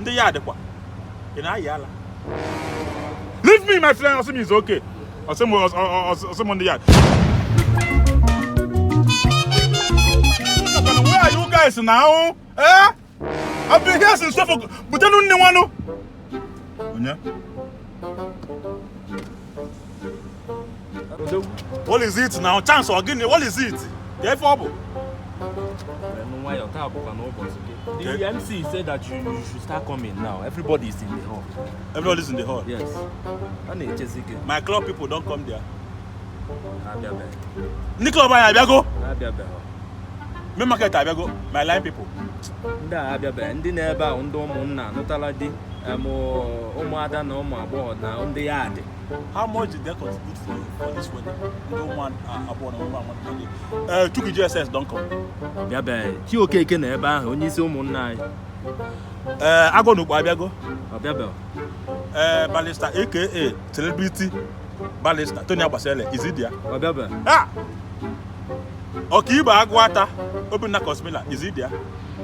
Ndị ya adịkwa. Ị na-ayị ala. Leave me, my friend. Ọ sị m is okay. Ọ sị m ndị ya. Where are you guys now? Eh? I've been here since 12 o'clock. Butenu nne nwanụ. Onye? What is it now? Chance or gịnị? What is it? Ka ife ọ bụ? Nwayọ, taa bụkwa n'ụbọchị gị. The MC said that you should start coming now. Everybody is in the hall. Everybody's in the hall. Yes. A na-echezi gị. My club people don come there. Abịabeghị. Ndị club anyị abịago. Abịabeghị. Main market abịago. My line people. Ndị a abịabeghị. Ndị na-ebe ahụ, ndị ụmụnna anụtala di, em, ụmụada na ụmụ agbọghọ na ndị ya dị. How much did they contribute for this wedding? Ndị ụmụ abụọ na ụmụ anọ ndị. Chukwu GSS don come. Ọbịabeghị. Chi Okeke na ebe ahụ, onye isi ụmụnna anyị. Agụ n'Ukpo abịago. Ọbịabeghị. Barrister aka celebrity barrister Tony Agbasele, is it there? Ọbịabeghị. Ah! Ọkaibe Agụata Obinna Cosmila, is it there?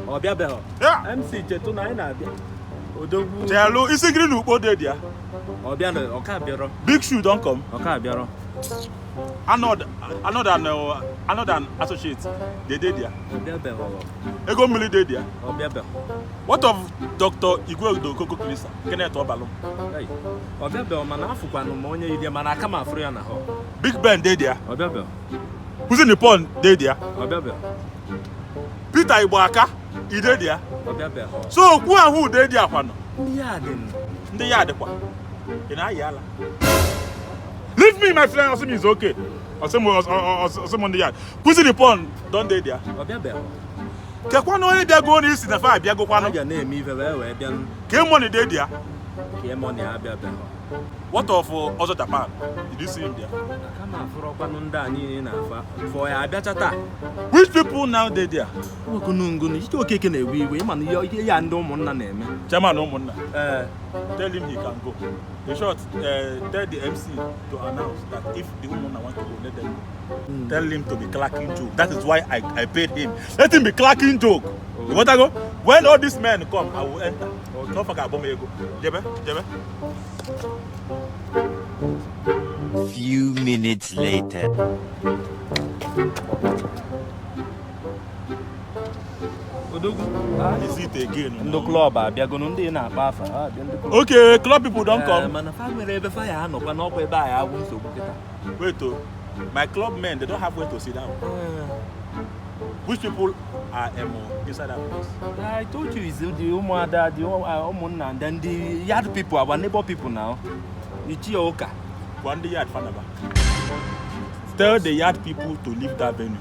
Ọbịabeghị. Yeah. MC, chetu na anyị na-abịa. Odogwu. Chelu isi gịrị na Ukpo dey there. Ọbịa ọka bịarọ. Big Shoe don come. Ọka bịarọ. Anod Anod and Anod and associate, they dey there. Ọbịabeghị. Ego mmiri dey there. Ọbịabeghị. What of Dr. Igweodo Koko Klisa, Kenneth Obalum? Hey, ọbịabeghị, mana afụkwanụ m onye yiri ya, mana aka m afụrụ ya na hall. Big Ben dey there. Ọbịabeghị. Kwụsị Nippon dey there. Ọbịabeghị. Peter Igboaka, e dey there. Ọbịabeghị. So okwu ahụ dey there kwanụ. Ndị ya dị. Ndị ya adịkwa. Ị na-ayị ala. Leave me, my friend. Ọ sị m is okay. Ọ sị m ndị ya. Kwụsị Nippon don dey there. Ọbịabeghị. Kekwanụ onye bịago na isi na fa abịagokwanụ. A ga na-eme ife wee bịa. Ke money dey there. Ka money abịabeghị. What of Ọzọ Japan? Did you see him there? Aka m afụrọkwanụ ndị a niile na-afa fọ ya abịacha taa. Which people now dey there? Nwekunu ngunu ike Okeke na-ewe iwe, ịma na ihe ya ndị ụmụnna na-eme. Chairman ụmụnna. Ee. Tell him he can go. In short, tell the MC to announce that if the ụmụnna want to go, let them go. Tell him to be cracking joke. That is why I paid him. Let him be cracking joke. You want to go? When all these men come, I will enter. Okay. Don't forget about ego. Jebe, jebe. Few minutes later. Odogwu. Is it again? Ndị club abịagonu, ndị na-akpa afa ha abịa, ndị club. Okay, club people don come. Mana fa nwere ebe fa ya anọkwa n'ọkwa ebe a ya abụ nsogbu kịta. Wait, oh. My club men, they don't have where to sit down. Which people are inside that place? I told you, is the ụmụada, the ụmụnna and then the yard people, our neighbor people now. Ichie ụka. Gwa ndị yard fanaba. Tell the yard people to leave that venue.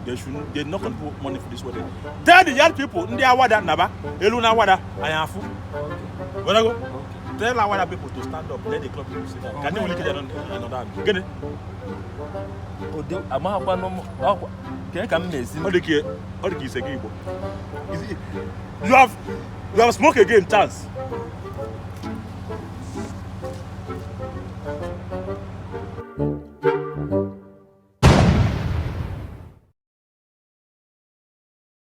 They should they not contribute money for this wedding. Tell the yard people, ndị awada naba, elu na awada, anyị afụ. Where go? Tell awada people to stand up, let the club people sit down. Ka ndị nwere ike anọdụ anụ. Gịnị? Ode amaghakwanụ m ọkwa kee ka m na-esi. Ọ dị ka ise gị Igbo. You have smoked again, chance.